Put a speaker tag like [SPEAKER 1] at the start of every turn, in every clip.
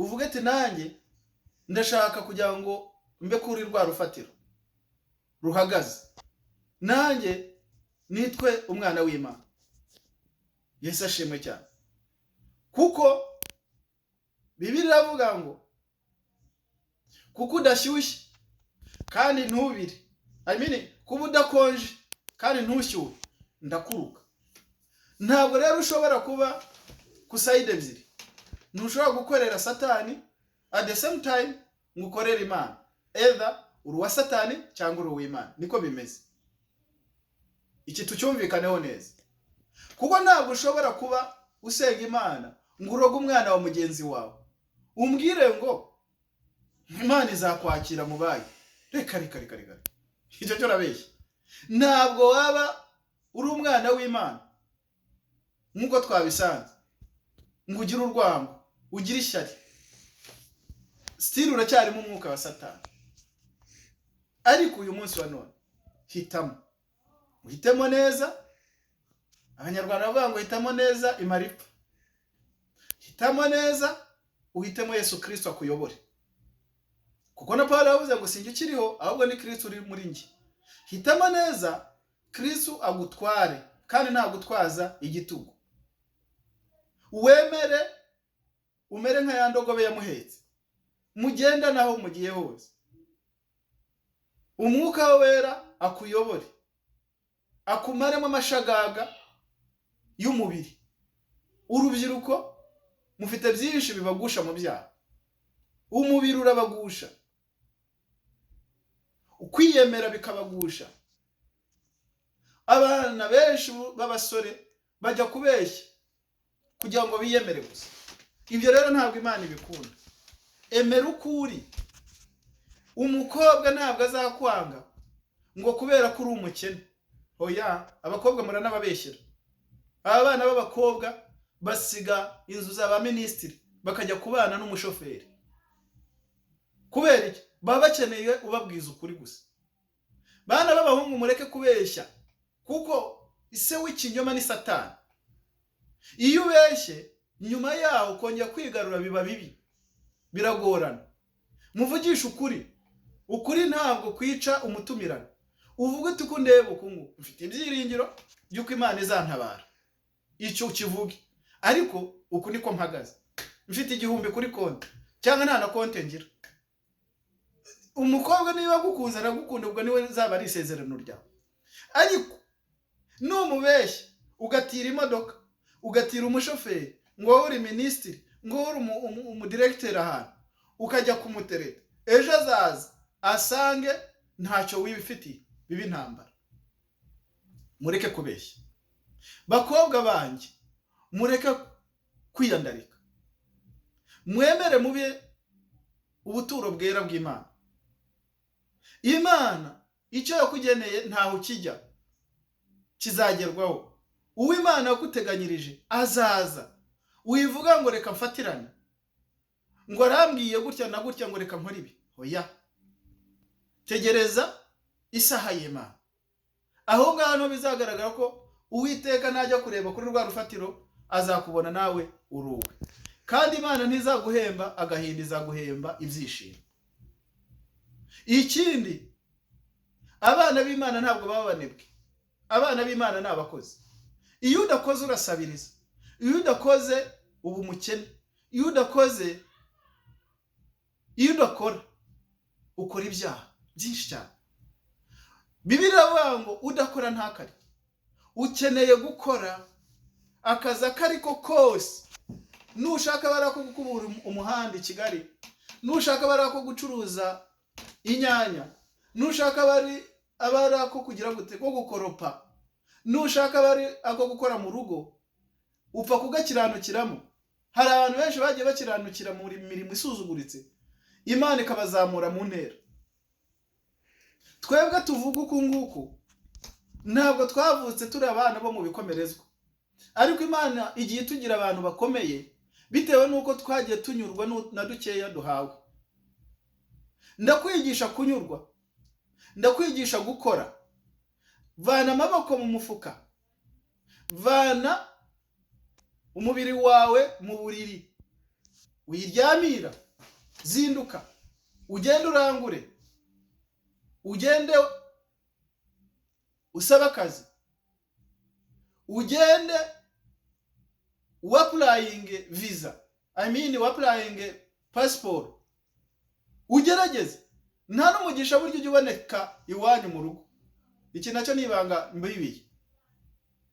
[SPEAKER 1] Uvuge ati: "Nanjye ndashaka kugira ngo mbe kuri rwa rufatiro ruhagaze, nanjye nitwe umwana w'Imana." Yesu ashimwe cyane, kuko Bibiliya iravuga ngo kuko udashyushye kandi ntubire, I mean, kuba udakonje kandi ntushyuhe, ndakuruka. Ntabwo rero ushobora kuba ku side ebyiri. Ntushobora gukorera Satani at the same time ngo ukorere Imana. Either uri uwa Satani cyangwa uri uw'Imana, niko bimeze. Iki tucyumvikaneho neza, kuko ntabwo ushobora kuba usenga Imana ngo uroge umwana wa mugenzi wawe, umbwire ngo Imana izakwakira mu bayo. Reka, reka, reka, reka, icyo cyo urabeshya. Ntabwo waba uri umwana w'Imana nk'uko twabisanze ngo ugire urwango, ugire ishyari. Still uracyarimo umwuka wa Satani. Ariko uyu munsi wa none hitamo, uhitemo neza. Abanyarwanda bavuga ngo "Hitamo neza imara ipfa." Hitamo neza, uhitemo Yesu Kirisito akuyobore, kuko na Paul yavuze ngo "Sinjye ukiriho, ahubwo ni Kirisito uri muri njye." Hitamo neza, Kirisito agutware, kandi ntagutwaza igitugu. Wemere umere nka ya ndogobe yamuhetse, mugenda naho mugiye hose. Umwuka Wera akuyobore, akumaremo amashagaga y'umubiri. Urubyiruko mufite byinshi bibagusha mu byaha. Umubiri urabagusha, ukwiyemera bikabagusha. Abana benshi b'abasore bajya kubeshya kugira ngo biyemere gusa. Ibyo rero ntabwo Imana ibikunda. Emera uko uri. Umukobwa ntabwo azakwanga ngo kubera ko uri umukene. Oya, abakobwa muranababeshyera. Aba bana b'abakobwa basiga inzu za ba minisitiri bakajya kubana n'umushoferi. Kubera iki? Baba bakeneye ubabwiza ukuri gusa. Bana b'abahungu, mureke kubeshya, kuko ise w'ikinyoma ni Satani. Iyo ubeshye, nyuma yaho kongera kwigarura biba bibi, biragorana. Muvugishe ukuri. Ukuri ntabwo kwica umutumirano. Uvuge uti: "Uko ndeba uku nguku, mfite ibyiringiro by'uko Imana izantabara." Icyo ukivuge, ariko uku niko mpagaze, mfite 1000 kuri konti cyangwa nta na konti ngira. Umukobwa niba agukunze aragukunda, ubwo niwe zaba ari isezerano ryawe. Ariko numubeshya, ugatira imodoka, ugatira umushoferi, ngo wowe uri minisitiri, ngo wowe uri umudiregiteri ahantu, ukajya kumutereta, ejo azaza asange ntacyo wibifitiye, biba intambara. Mureke kubeshya. Bakobwa banjye, mureke kwiyandarika, mwemere mube ubuturo bwera bw'Imana. Imana icyo yakugeneye ntaho kijya, kizagerwaho. Uwo Imana yaguteganyirije azaza. Wivuga ngo "Reka mfatirane," ngo "Arambwiye gutya na gutya," ngo "Reka nkore ibi." Oya, tegereza isaha y'Imana. Aho ngaho niho bizagaragara ko Uwiteka najya kureba kuri rwa rufatiro, azakubona nawe uruwe. Kandi Imana ntizaguhemba agahinda, izaguhemba ibyishimo. Ikindi, abana b'Imana ntabwo baba banebwe. Abana b'Imana ni abakozi. Iyo udakoze urasabiriza, iyo udakoze uba umukene, iyo udakoze, iyo udakora ukora ibyaha byinshi cyane. Bibiliya iravuga ngo "Udakora ntakarye." Ukeneye gukora akazi ako ari ko kose. Nushaka bari ko gukubura umuhanda i Kigali, nushaka bari ako gucuruza inyanya, nushaka bari abari ako kugira gute, ko gukoropa, nushaka bari ako gukora mu rugo, upfa kugakiranukiramo. Hari abantu benshi bagiye bakiranukira mu mirimo isuzuguritse, Imana ikabazamura mu ntera. Twebwe tuvuga uku nguku, ntabwo twavutse turi abana bo mu bikomerezwa, ariko Imana igiye itugira abantu bakomeye bitewe n'uko twagiye tunyurwa na dukeya duhawe. Ndakwigisha kunyurwa, ndakwigisha gukora. Vana amaboko mu mufuka, vana umubiri wawe mu buriri, Uyiryamira, zinduka ugende urangure, ugende usabe akazi, ugende wapplyinge visa, I mean, wapplyinge passport, ugerageze. Nta n'umugisha burya ujya uboneka iwanyu mu rugo. Iki nacyo ni ibanga mbibiye.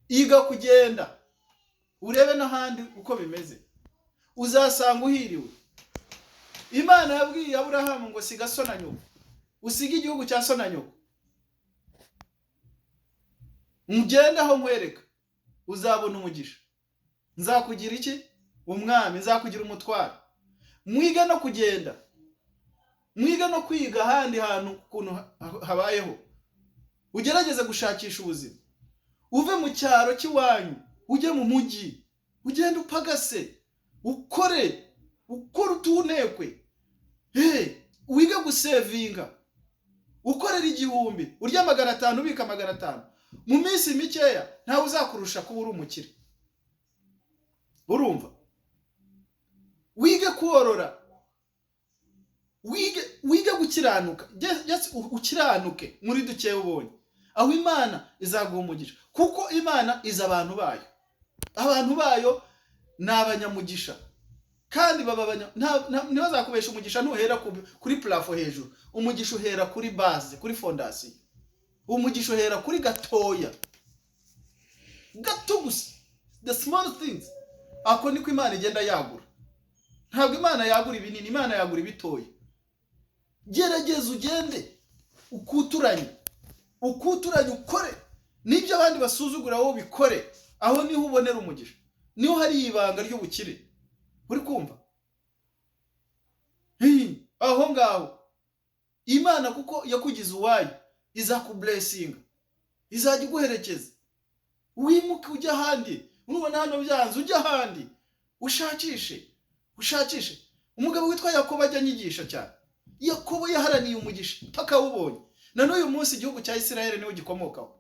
[SPEAKER 1] Iga kugenda urebe n'ahandi uko bimeze, uzasanga uhiriwe. Imana yabwiye Aburahamu ngo siga so na nyoko, usige igihugu cya so na nyoko, ugende aho nkwereka, uzabona umugisha. Nzakugira iki? Umwami, nzakugira umutwaro. Mwige no kugenda, mwige no kwiga ahandi hantu ukuntu habayeho, ugerageze gushakisha ubuzima, uve mu cyaro cy'iwanyu ujye mu mujyi, ugende upagase, ukore, ukore utunekwe. Wige gusavinga, ukorera 1000, urya 500, ubika 500. Mu minsi mikeya ntawe uzakurusha kuba uri umukire. Urumva, wige korora, wige gukiranuka. Just ukiranuke muri duke ubonye, aho Imana izaguha umugisha, kuko Imana izi abantu bayo. Abantu bayo ni abanyamugisha kandi baba ntibazakubesha. Umugisha ntuhera kuri plafond hejuru, umugisha uhera kuri base, kuri fondation. Umugisha uhera kuri gatoya gato gusa, the small things. Ako niko Imana igenda yagura. Ntabwo Imana yagura ibinini, Imana yagura ibitoya. Gerageza ugende ukuturanye, ukuturanye, ukore n'ibyo abandi basuzugura, wowe ubikore. Aho niho ubonera umugisha, niho hari ibanga ry'ubukire. Uri kumva? Aho ngaho Imana, kuko yakugize uwayo, izakublessinga, izajya iguherekeza. Wimuke ujya ahandi, nubona hano byanze ujya ahandi, ushakishe, ushakishe. Umugabo witwa Yakobo ajya anyigisha cyane. Yakobo yaharaniye umugisha mpaka awubonye. Na n'uyu munsi igihugu cya Isiraheli niwe gikomokaho.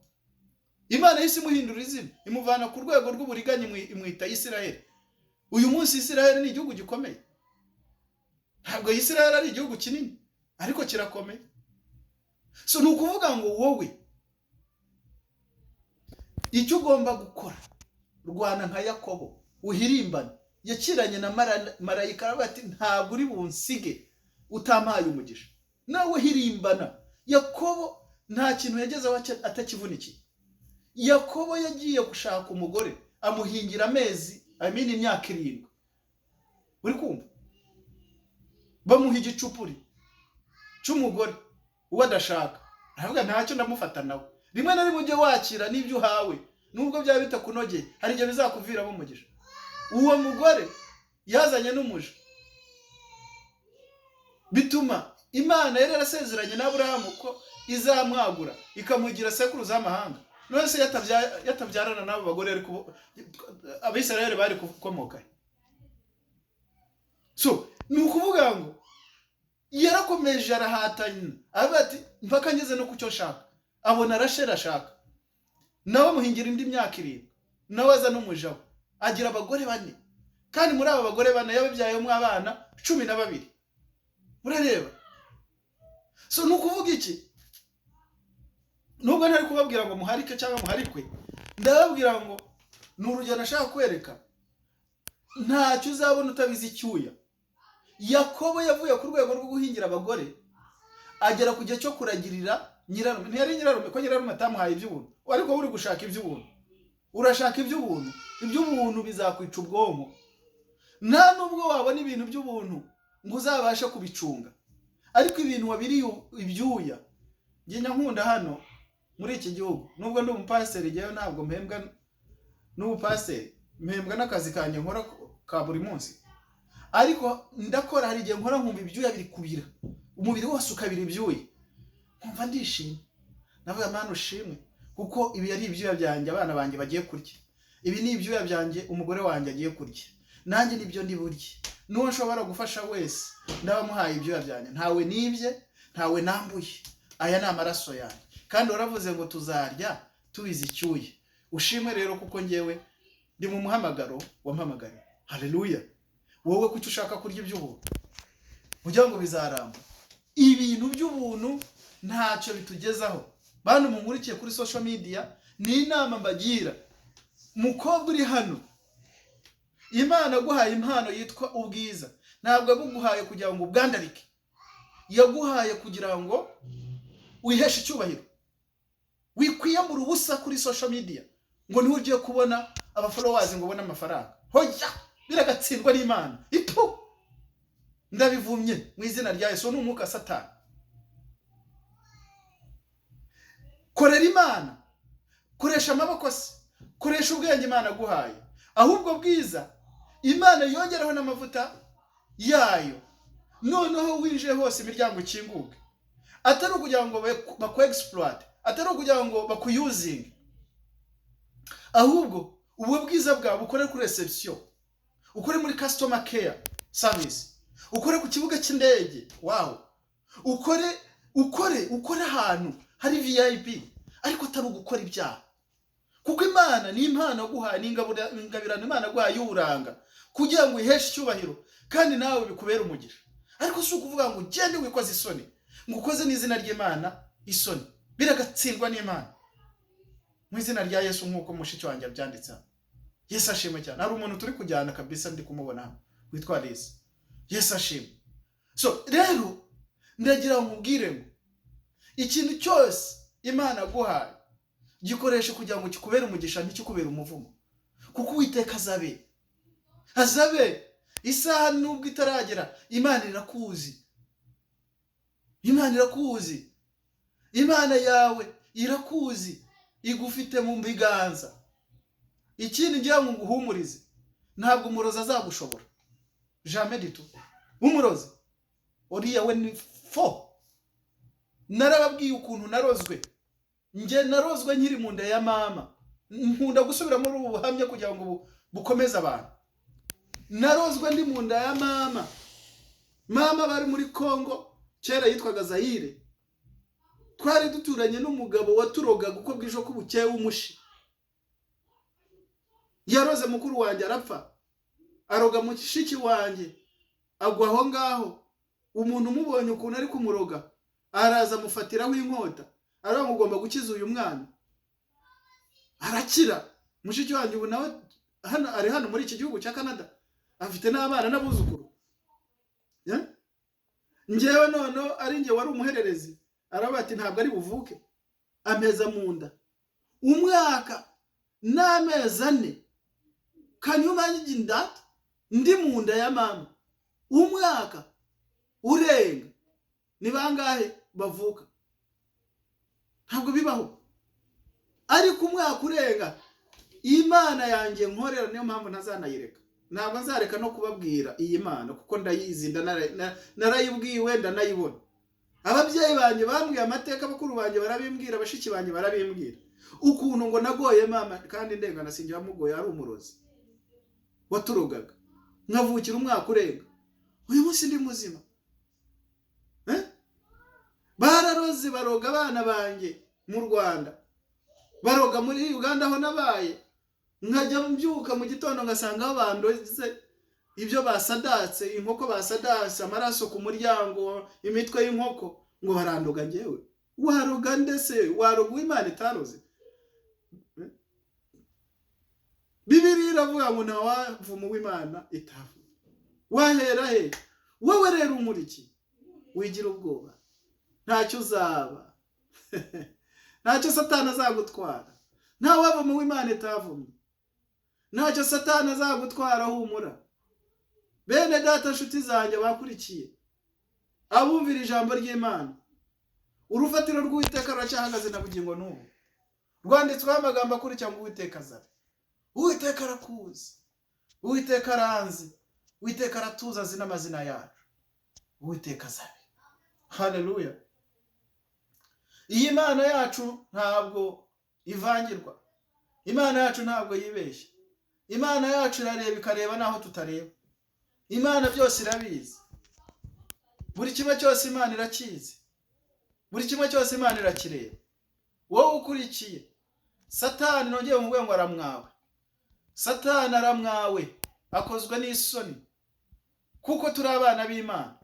[SPEAKER 1] Imana yahise imuhindura izina, imuvana ku rwego rw'uburiganya, imwita Isiraheli. Uyu munsi Isiraheli ni igihugu gikomeye. Ntabwo Isiraheli ari igihugu kinini, ariko kirakomeye. So ni ukuvuga ngo wowe icyo ugomba gukora, rwana nka Yakobo, uhirimbane. Yakiranye na marayika, aravuga ati: "Ntabwo uri bunsige utampaye umugisha." Nawe hirimbana. Yakobo nta kintu yagezeho atakivunikiye. Yakobo yagiye gushaka umugore, amuhingira amezi, I mean, imyaka 7. Uri kumva? Bamuha igicupuri cy'umugore uwo adashaka, aravuga: "Ntacyo, ndamufata nawe." Rimwe na rimwe ujye wakira n'ibyo uhawe, nubwo byaba bitakunogeye, hari igihe bizakuviramo umugisha. Uwo mugore yazanye n'umuja, bituma Imana yari yarasezeranye na Aburahamu ko izamwagura ikamugira sekuruza w'amahanga. None se yatabyarana n'abo bagore, Abisirayeli bari gukomoka he? So ni ukuvuga ngo yarakomeje arahatanye, aravuga ati: "Mpaka ngeze no ku cyo nshaka." Abona Rasheli ashaka, nawe amuhingira indi myaka 7, nawe aza n'umuja we. Agira abagore bane, kandi muri abo bagore bane yababyayemo abana 12. Murareba? So ni ukuvuga iki? Nubwo ntari kubabwira ngo muharike cyangwa muharikwe, ndababwira ngo ni urugero nashaka kwereka. Ntacyo uzabona utabizi icyuya. Yakobo yavuye ku rwego rwo guhingira abagore, agera ku gihe cyo kuragirira nyirarume. Ntiyari nyirarume, ko nyirarume atamuhaye iby'ubuntu. Ariko wowe uri gushaka iby'ubuntu, urashaka iby'ubuntu, iby'ubuntu bizakwica ubwonko. Nta nubwo wabona ibintu by'ubuntu ngo uzabashe kubicunga, ariko ibintu wabiriye ibyuya. Njye nkunda hano muri iki gihugu, nubwo ndi umupasiteri, njyewe ntabwo mpembwa n'ubupasiteri, mpembwa n'akazi kanjye nkora ka buri munsi. Ariko ndakora, hari igihe nkora nkumva ibyuya biri kubira, umubiri wose ukabira ibyuya, nkumva ndishimye. Navuga: "Mana ushimwe, kuko ibi ari ibyuya byanjye abana banjye bagiye kurya, ibi ni ibyuya byanjye umugore wanjye agiye kurya, nanjye nibyo ndi burye, n'uwo nshobora gufasha wese ndabamuhaye ibyuya byanjye. Ntawe nibye, ntawe nambuye, aya ni amaraso yanjye, kandi waravuze ngo tuzarya tubize icyuya. Ushimwe rero kuko ngewe ndi mu muhamagaro wampamagariye." Haleluya! Wowe kuki ushaka kurya iby'ubuntu kugira ngo bizaramba? Ibintu by'ubuntu ntacyo bitugezaho. Bantu munkurikiye kuri social media, ni inama mbagira. Mukobwa uri hano, Imana aguhaye impano yitwa ubwiza, ntabwo yabuguhaye kugira ngo ubwandarike, yaguhaye kugira ngo wiheshe icyubahiro. Wikwiyambura ubusa kuri social media ngo niho ugiye kubona aba followers, ngo ubone amafaranga. Hoya, biragatsindwa n'Imana itu, ndabivumye mu izina rya Yesu, ni umwuka Satani. Korera Imana, koresha amaboko se, koresha ubwenge Imana aguhaye. Ahubwo bwiza Imana yongeraho n'amavuta yayo, noneho winjiye hose imiryango ikinguke, atari ukugira ngo baku exploit, atari ukugira ngo bakuyuzinge, ahubwo ubwo bwiza bwawe ukore kuri reception, ukore muri customer care service, ukore ku kibuga cy'indege, wow, ukore ukore ukore ahantu hari VIP, ariko atari ugukora ibyaha. Kuko Imana ni impano yaguhaye, ni ingabirano Imana yaguhaye y'uburanga kugira ngo uyiheshe icyubahiro kandi nawe bikubere umugisha. Ariko si ukuvuga ngo ugende wikoze isoni, ngo ukoze n'izina ry'Imana isoni. Biragatsindwa n'Imana mu izina rya Yesu, nk'uko mushiki wanjye abyanditse hano. Yesu ashimwe cyane. Hari umuntu turi kujyana kabisa, ndi kumubona hano, witwa Liza. Yesu ashimwe. So rero ndagira ngo nkubwire ngo ikintu cyose Imana aguhaye gikoreshe kugira ngo kikubere umugisha, ntikikubere umuvumo, kuko Uwiteka azabe azabe isaha nubwo itaragera. Imana irakuzi, Imana irakuzi, Imana yawe irakuzi, igufite mu biganza. Ikindi ngira ngo nguhumurize, ntabwo umurozi azagushobora, jamais du tout. Umurozi uriya we ni fo. Narababwiye ukuntu narozwe. Njye narozwe nkiri mu nda ya mama. Nkunda gusubira muri ubu buhamya kugira ngo bukomeze abantu. Narozwe ndi mu nda ya mama. Mama bari muri Congo, kera yitwaga Zayire. Twari duturanye n'umugabo waturogaga uko bwije ko bukeye, w'umushi. Yaroze mukuru wanjye arapfa, aroga mushiki wanjye agwa aho ngaho. Umuntu umubonye ukuntu ari kumuroga, araza amufatiraho inkota, aravuga ngo ugomba gukiza uyu mwana. Arakira mushiki wanjye. Ubu nawe hano ari hano muri iki gihugu cya Canada, afite n'abana n'abuzukuru. Yeah? Njyewe noneho ari njye wari umuhererezi, aravuga ati ntabwo ari buvuke, ameza mu nda umwaka n'amezi 4. Can you imagine that? Ndi mu nda ya mama umwaka urenga. Ni bangahe bavuka? Ntabwo bibaho. Ariko umwaka urenga, Imana yanjye nkorera, niyo mpamvu ntazanayireka, ntabwo nzareka no kubabwira iyi Mana, kuko ndayizi, narayibwiwe, ndanayibona. Ababyeyi banjye bambwiye amateka, bakuru banjye barabimbwira, bashiki banjye barabimbwira, ukuntu ngo nagoye mama kandi ndengana. Sinjye wamugoye, ari umurozi waturogaga, nkavukira umwaka urenga. Uyu munsi ndi muzima. Eh? Bararoze, baroga abana banjye mu Rwanda, baroga muri Uganda aho nabaye, nkajya mbyuka mu gitondo ngasanga aho bandoze ibyo basadatse, inkoko basadatse, amaraso ku muryango, imitwe y'inkoko, ngo barandoga njyewe. Waroga ndetse waroga uw'Imana itaroze? Bibiliya iravuga ngo ntawavuma uw'Imana itavuma. Wahera he wowe rero umuriki wigira ubwoba? Ntacyo uzaba, ntacyo Satani azagutwara. Ntawavuma uw'Imana itavumye, ntacyo Satani azagutwara, humura. Bene data, nshuti zanjye bakurikiye, abumvira ijambo ry'Imana, urufatiro rw'Uwiteka ruracyahagaze na bugingo n'ubu. Rwanditsweho amagambo akurikira ngo Uwiteka azabe. Uwiteka arakuzi, Uwiteka aranzi, Uwiteka aratuzi, azi n'amazina yacu. Uwiteka azabe. Haleluya! Iyi Mana yacu ntabwo ivangirwa, Imana yacu ntabwo yibeshya, Imana yacu irareba, ikareba n'aho tutareba. Imana byose irabizi, buri kimwe cyose Imana irakizi, buri kimwe cyose Imana irakireba. Wowe ukurikiye, Satani nongeye mu ngo aramwawe, Satani aramwawe, akozwe n'isoni. Kuko turi abana b'Imana.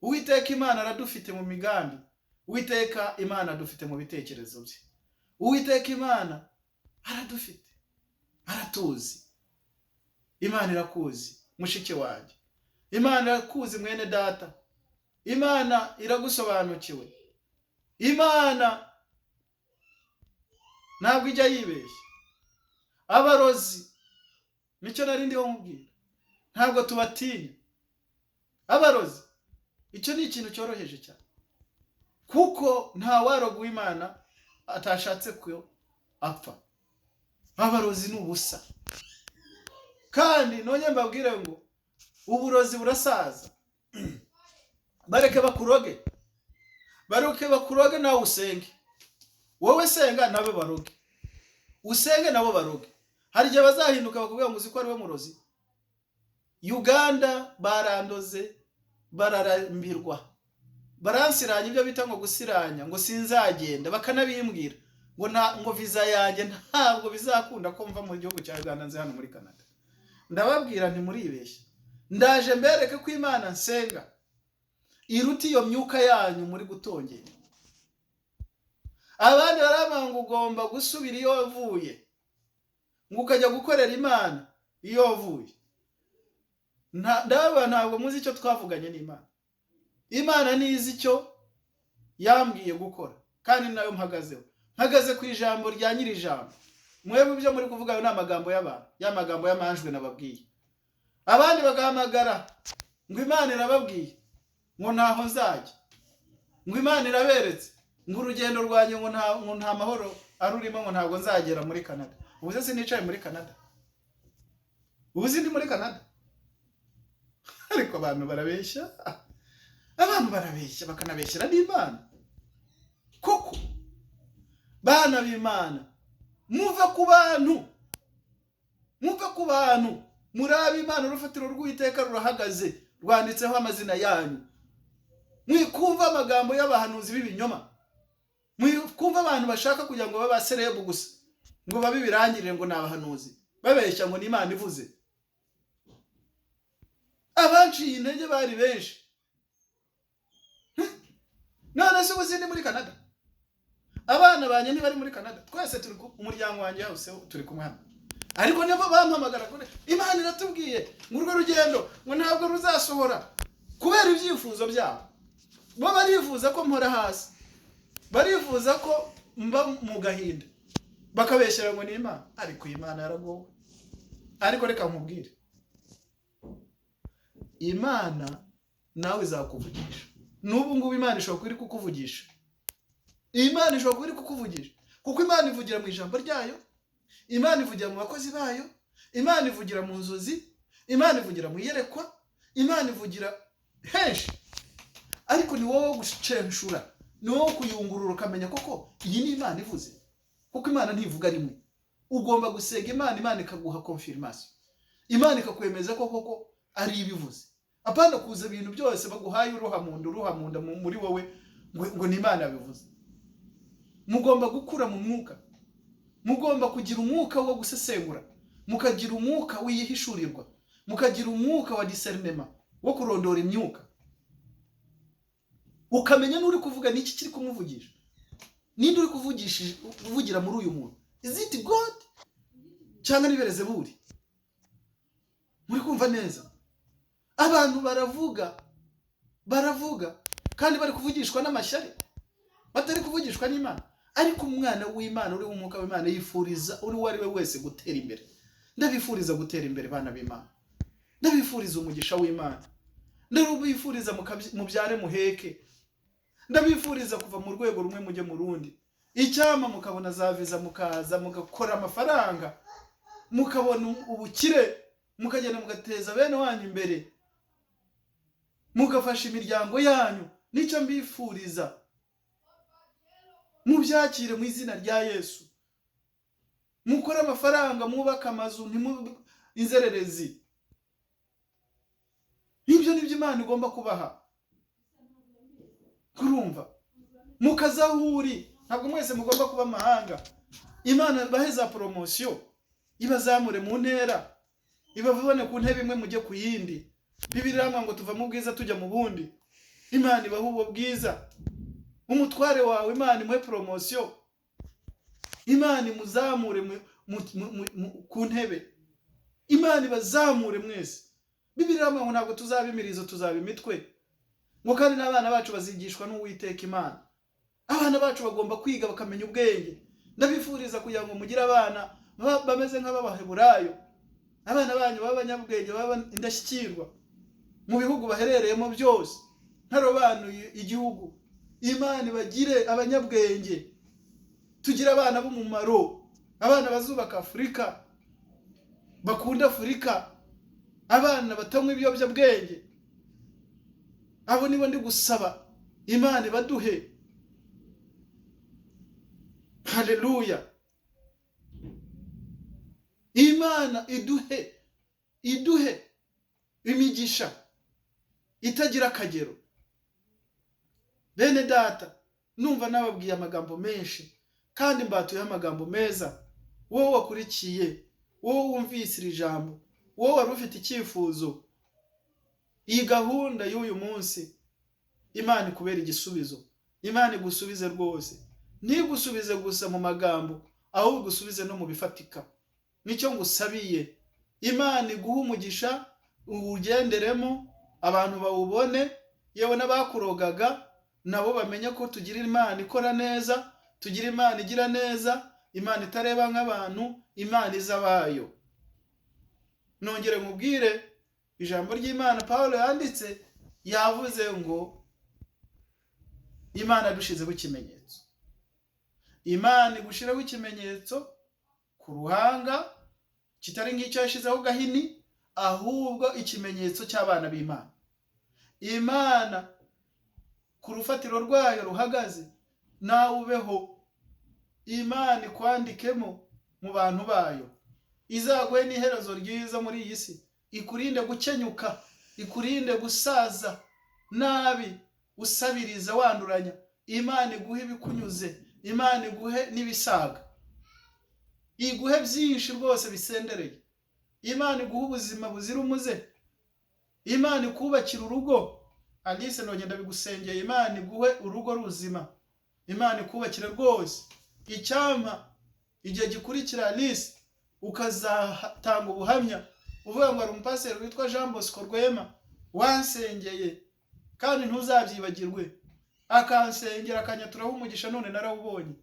[SPEAKER 1] Uwiteka Imana aradufite mu migambi. Uwiteka Imana adufite mu bitekerezo bye. Uwiteka Imana aradufite, aratuzi. Imana irakuzi, mushiki wanjye. Imana irakuzi, mwene data. Imana iragusobanukiwe. Imana ntabwo ijya yibeshya. Abarozi, nicyo nari ndiho nkubwira, ntabwo tubatinya. Abarozi, icyo ni ikintu cyoroheje cyane, kuko nta waroga Imana atashatse ko apfa. Abarozi ni ubusa. Kandi nongeye mbabwire ngo uburozi burasaza. Bareke bakuroge, bareke bakuroge, nawe usenge. Wowe senga, nabo baroge. Usenge, nabo baroge. Hari igihe bazahinduka bakubwira ngo uzi ko ari we murozi. Uganda barandoze, bararambirwa, baransiranya, ibyo bita ngo gusiranya, ngo sinzagenda. Bakanabimbwira ngo nta, ngo viza yanjye ntabwo bizakunda ko mva mu gihugu cya Uganda nze hano muri Canada. Ndababwira nti muribeshya. Ndaje mbereke ko Imana nsenga iruta iyo myuka yanyu muri gutongera. Abandi baravuga ngo ugomba gusubira iyo wavuye, ngo ukajya gukorera Imana iyo wavuye. Ndababwira, ntabwo muzi icyo twavuganye n'Imana. Imana nizi icyo yambwiye gukora, kandi nayo mpagazeho. Mpagaze ku ijambo rya nyiri ijambo. Mwebwe ibyo muri kuvuga ayo ni amagambo y'abantu, ya magambo y'amanjwe nababwiye. Abandi bagahamagara ngo Imana irababwiye ngo ntaho nzajya, ngo Imana iraberetse ngo urugendo rwanjye ngo nta mahoro arurimo, ngo ntabwo nzagera muri Canada. Ubu se sinicaye muri Canada? Ubu sindi muri Canada? Ariko abantu barabeshya, abantu barabeshya, bakanabeshyera n'Imana koko. Bana b'Imana, muve ku bantu, muve ku bantu, muri ab'Imana. Urufatiro rw'Uwiteka rurahagaze, rwanditseho amazina yanyu. Mwikumva amagambo y'abahanuzi b'ibinyoma, mwikumva abantu bashaka kugira ngo babe abaserebu gusa, ngo babe ibirangirire, ngo ni abahanuzi, babeshya ngo ni Imana ivuze. Abanciye intege bari benshi. None se ubu sindi muri Canada? Abana banjye ntibari muri Canada? Twese turi umuryango wanjye wose turi kumwe hano. Ariko nibo bampamagara kure, Imana iratubwiye ngo urwo rugendo ngo ntabwo ruzasohora, kubera ibyifuzo byabo. Bo barifuza ko mpora hasi, barifuza ko mba mu gahinda, bakabeshyera ngo ni Imana. Ariko iyi Imana yaragowe. Ariko reka nkubwire, Imana nawe izakuvugisha. N'ubu ngubu Imana ishobora kuba iri kukuvugisha. Imana ishobora kuba iri kukuvugisha, kuko Imana ivugira mu ijambo ryayo, Imana ivugira mu bakozi bayo, Imana ivugira mu nzozi, Imana ivugira mu iyerekwa, Imana ivugira henshi. Ariko ni wowe gucenshura, ni wowe kuyungurura, ukamenya koko iyi ni Imana ivuze. Kuko Imana ntivuga rimwe. Ugomba gusenga Imana, Imana ikaguha confirmation, Imana ikakwemeza ko koko ari ibivuze, apana kuza ibintu byose baguhaye uruha mu nda, uruha mu nda muri wowe, ngo ni Imana yabivuze. Mugomba gukura mu mwuka, mugomba kugira umwuka wo gusesengura, mukagira umwuka w'ihishurirwa, mukagira umwuka wa discernement, wo kurondora imyuka, ukamenya n'uri kuvuga n'iki kiri kumuvugisha, ninde uri kuvugisha, kuvugira muri uyu muntu. Is it God cyangwa ni Berezeburi? Muri kumva neza? Abantu baravuga, baravuga kandi bari kuvugishwa n'amashyari, batari kuvugishwa n'Imana. Ariko umwana w'Imana uri umwuka w'Imana yifuriza uri uwo ari we wese gutera imbere. Ndabifuriza gutera imbere, bana b'Imana. Ndabifuriza umugisha w'Imana. Ndabifuriza mubyare muheke. Ndabifuriza kuva mu rwego rumwe mujye mu rundi. Icyama mukabona za viza, mukaza mugakora amafaranga, mukabona ubukire, mukagenda mugateza bene wanyu imbere, mugafasha imiryango yanyu. Nicyo mbifuriza, mubyakire mu izina rya Yesu. Mukore amafaranga, mwubake amazu, ntimu inzererezi. Ibyo nibyo Imana igomba kubaha. Kurumva mukazahuri, ntabwo mwese mugomba kuba amahanga. Imana bahe za promotion, ibazamure mu ntera, ibavane ku ntebe imwe mujye ku yindi. Bibiliya iravuga ngo tuva mu bwiza tujya mu bundi. Imana ibaha ubwo bwiza. Umutware wawe Imana imuhe promotion, Imana imuzamure ku ntebe, Imana ibazamure mwese. Bibiliya iravuga ngo ntabwo tuzaba imirizo, tuzaba imitwe, ngo kandi n'abana bacu bazigishwa n'Uwiteka Imana. Abana bacu bagomba kwiga bakamenya ubwenge. Ndabifuriza kugira ngo mugire abana bameze nk'ab'Abaheburayo, abana banyu b'abanyabwenge, baba indashyikirwa mu bihugu baherereyemo byose, ntarobanuye igihugu. Imana ibagire abanyabwenge, tugire abana b'umumaro, abana bazubaka Afurika, bakunda Afurika, abana batanywa ibiyobyabwenge. Abo nibo ndi gusaba Imana ibaduhe. Haleluya! Imana iduhe imigisha itagira akagero. Bene data, numva nababwiye amagambo menshi kandi mbatuyeho amagambo meza. Wowe wakurikiye, wowe wumvise iri jambo, wowe wari ufite icyifuzo, iyi gahunda y'uyu munsi Imana ikubera igisubizo. Imana igusubize rwose, ntigusubize gusa mu magambo, ahubwo igusubize no mu bifatika. Nicyo ngusabiye. Imana iguhe umugisha, uwugenderemo, abantu bawubone, yewe n'abakurogaga nabo bamenye ko tugira Imana ikora neza, tugira Imana igira neza, Imana itareba nk'abantu, Imana izi abayo. Nongere nkubwire ijambo ry'Imana Pawulo yanditse, yavuze ngo Imana yadushizeho ikimenyetso. Imana igushireho ikimenyetso ku ruhanga, kitari ngicyo yashyizeho Gahini, ahubwo ikimenyetso cy'abana b'Imana. Imana ku rufatiro rwayo ruhagaze, nawe ubeho. Imana ikwandikemo mu bantu bayo, izaguhe n'iherezo ryiza muri iyi si, ikurinde gukenyuka, ikurinde gusaza nabi, usabiriza wanduranya. Imana iguhe ibikunyuze, Imana iguhe n'ibisaga, iguhe byinshi rwose bisendereye. Imana iguhe ubuzima buzira umuze, Imana ikubakira urugo. Alice, nongera bigusengeye, Imana iguhe urugo ruzima, Imana ikubakire rwose. Icyampa igihe gikurikira Alice ukazatanga ubuhamya uvuga ngo hari umupasiteri witwa Jean Bosco Rwema wansengeye, kandi ntuzabyibagirwe, akansengera akanyaturaho umugisha, none narawubonye.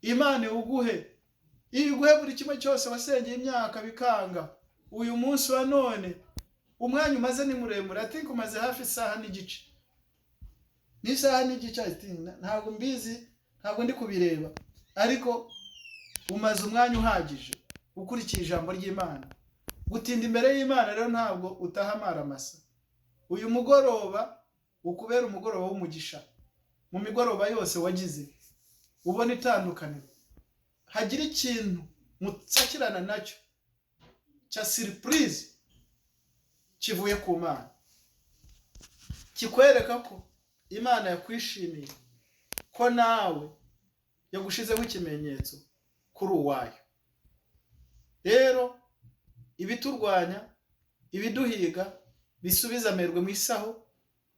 [SPEAKER 1] Imana iwuguhe, iguhe buri kimwe cyose wasengeye imyaka bikanga. Uyu munsi wa none umwanya umaze ni muremure, I think umaze hafi isaha n'igice, ni isaha n'igice, I think, ntabwo mbizi, ntabwo ndi kubireba, ariko umaze umwanya uhagije ukurikiye ijambo ry'Imana. Gutinda imbere y'Imana rero ntabwo utaha amaramasa. Uyu mugoroba ukubera umugoroba w'umugisha. Mu migoroba yose wagize ubona itandukaniro, hagira ikintu mutsakirana nacyo cya surprise kivuye ku Mana, kikwereka ko Imana yakwishimiye, ko nawe yagushizeho ikimenyetso kuri uwayo. Rero ibiturwanya, ibiduhiga, bisubize amerwe mu isaho.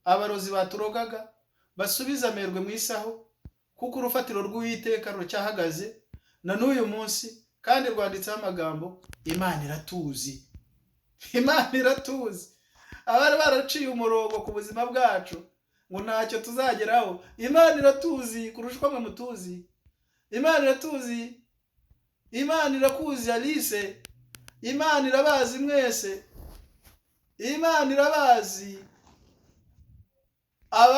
[SPEAKER 1] Abarozi baturogaga basubize amerwe mu isaho, kuko urufatiro rw'Uwiteka ruracyahagaze na n'uyu munsi, kandi rwanditseho amagambo: Imana iratuzi, Imana iratuzi. Abari baraciye umurongo ku buzima bwacu ngo ntacyo tuzageraho, Imana iratuzi kurusha uko mwe mutuzi. Imana iratuzi, Imana irakuzi Alice, Imana irabazi mwese, Imana irabazi. Abavuze